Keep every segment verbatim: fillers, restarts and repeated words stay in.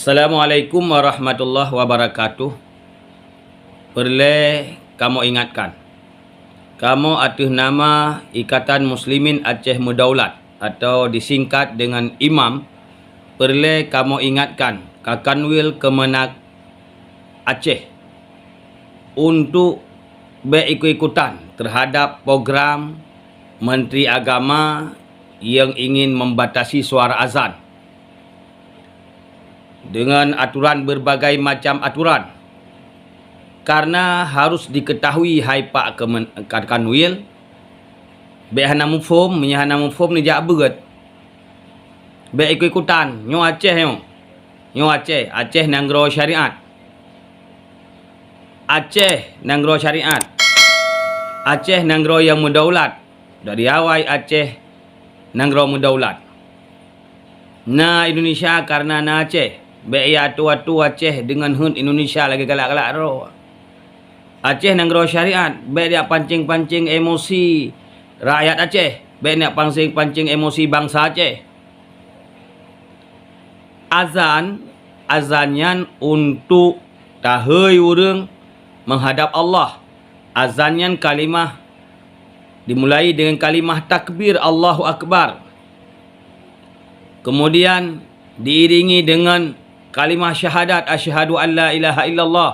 Assalamualaikum warahmatullahi wabarakatuh. Peureulée kamoe ingatkan, kamoe ateueh nama Ikatan Muslimin Aceh Meudaulat atau disingkat dengan imam, peureulée kamoe ingatkan ka Kanwil Keumeunag Aceh untuk bék ikut-ikutan teuhadab program Menteri Agama nyang ingin membatasi suara azan dengan aturan berbagai macam aturan. Karena harus diketahui hai Pak Kemen-, Kan-, Kanwil, bék hana muphom, meunyoe hana muphom neujak beuet. Bék ikut-ikutan, nyoe Aceh nyoe. Nyoe Aceh, Aceh nanggroe syariat. Aceh nanggroe syariat. Aceh nanggroe nyang meudaulat. Dari awai Aceh nanggroe meudaulat. Na Indonesia karena na Aceh. Bék ya atu-atu Aceh deungon heuet Indonesia lagée galak-galak droe. Aceh nanggroe syariat, bék jak pancing-pancing emosi rakyat Aceh. Bék jak pancing-pancing emosi bansa Aceh. Azan, azan nyan untuk tahei ureuëng menghadap Allah. Azan nyan kalimah dimulai dengan kalimah takbir Allahu Akbar. Kemudian diiringi dengan kalimah syahadat, "Asyhadu an la ilaha illallah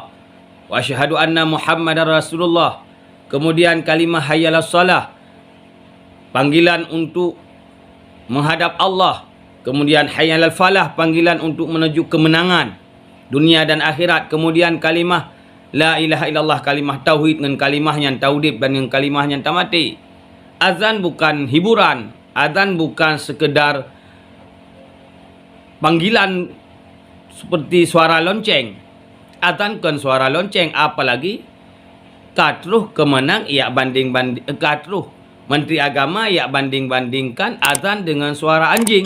wa asyhadu anna Muhammadar Rasulullah." Kemudian kalimah hayya 'alas shalah, panggilan untuk menghadap Allah. Kemudian hayya 'alal falah, panggilan untuk menuju kemenangan dunia dan akhirat. Kemudian kalimah la ilaha illallah, kalimah tauhid, ngon kalimah nyan taudeb dan ngon kalimah nyan tamaté. Azan bukan hiburan, azan bukan sekedar panggilan seperti suara lonceng. Azan kon suara lonceng, apalagi ka troh keumeunang jak banding-banding, ka troh Menteri Agama jak banding-bandingkan azan dengan suara anjing.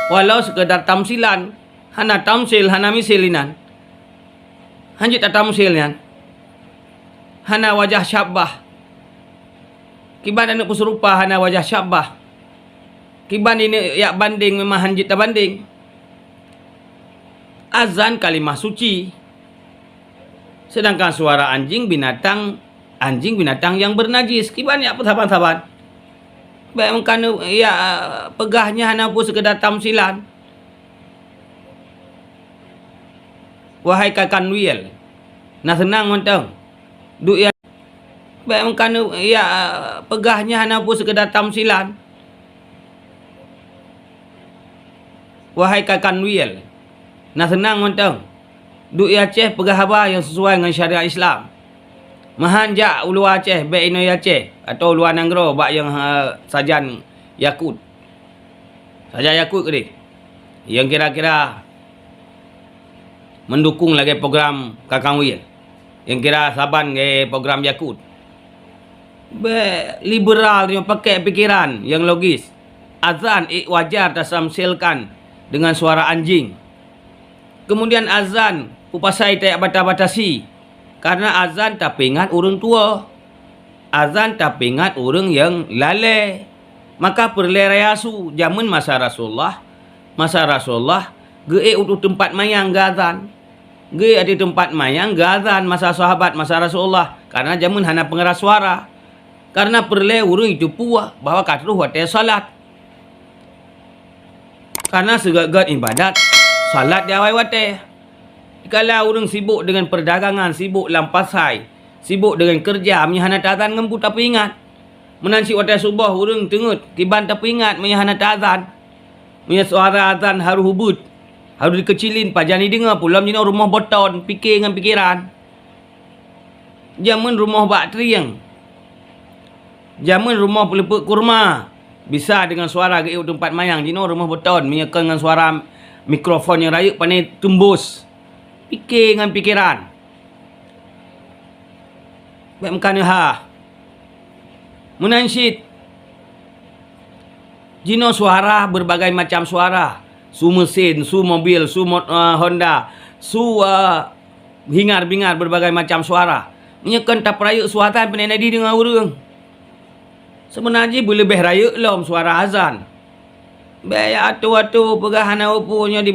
Walau sekedar tamsilan, hana tamsil, hana misil inan. Hanjeuet tatamsil nyan. Hana wajah syabbah. Kiban aneuëk peuserupa hana wajah syabbah. Kiban ineuk jak banding memang hanjeuet tabanding. Azan kalimah suci. Sedangkan suara anjing binatang, anjing binatang yang bernajis. Kiban jak peusaban-saban. Bék meukaneuk jak peugah nyan hana peue seukeudar tamsilan. Wahai Kan-, Kanwil, na seunang mantong. Duek ya, bék meukaneuk jak peugah nyan hana peue seukeudar tamsilan. Wahai Kan-, Kanwil, na seunang mantong. Duek ya Aceh peugah haba nyang sesuai ngon syariat Islam. Meuhan jak u luwa Aceh, bék inoe Aceh, atau luwa nanggroe bak nyang, eh, sajan Yakut. Sajan Yakut keudeh. Nyang kira-kira meudukong lagée program Kan-, Kanwil. Nyang kira saban lagée program Yakut. Bék liberal nyoe, pakai pikiran nyang logis. Azan ék wajar tatamsilkan dengan suara anjing. Kemudian azan peue pasai tajak bata-batasi. Karena azan tapeuingat ureuëng tuwoe. Azan tapeuingat ureuëng nyang lalée. Maka peureulée raya su, jameun masa Rasulullah, masa Rasulullah geuék u teumpat manyang geuazan. Geuék ateueh teumpat manyang geuazan masa sahabat, masa Rasulullah, karena jameun hana peungeras suara. Karena peureulée ureuëng jiteupeue bahwa ka troh watée salat. Karena sigoe-goe ibadat, salat di awai watée. Dikala ureuëng sibok deungon peudagangan, sibok lam pasai, sibok deungon keureuja, meunyoe hana taazan ngon peue tapeuingat. Meunan cit watée suboh ureuëng teungeut, kiban tapeuingat meunyoe hana taazan. Meunyoe suara azan harôh ubeuet, harôh dikeucilin, pajan jideungoe, peue lom jinoe rumoh boton, pike ngon pikeran. Jameun rumoh bak trieng. Jameun rumoh peuleupeuet kurma. Bisa deungon suara geuék u teumpat manyang, jinoe rumoh boton, meunyoe kon ngon suara mikrofon nyang rayeuk pane teumbos. Pike ngon pikeran. Bék meukaneuk ha. Meunan cit, jinoe suara, berbagai macam suara. Su mesin, su mobil, su mo-, eh, Honda, su, eh, hingar-bingar, berbagai macam suara. Meunyoe kon tapeurayeuk su azan, peuneuk na jideungoe ureuëng. Seubeuna jih beuleubeh rayeuk lom suara azan. Bék atu-atu peugah hana peue nyoe di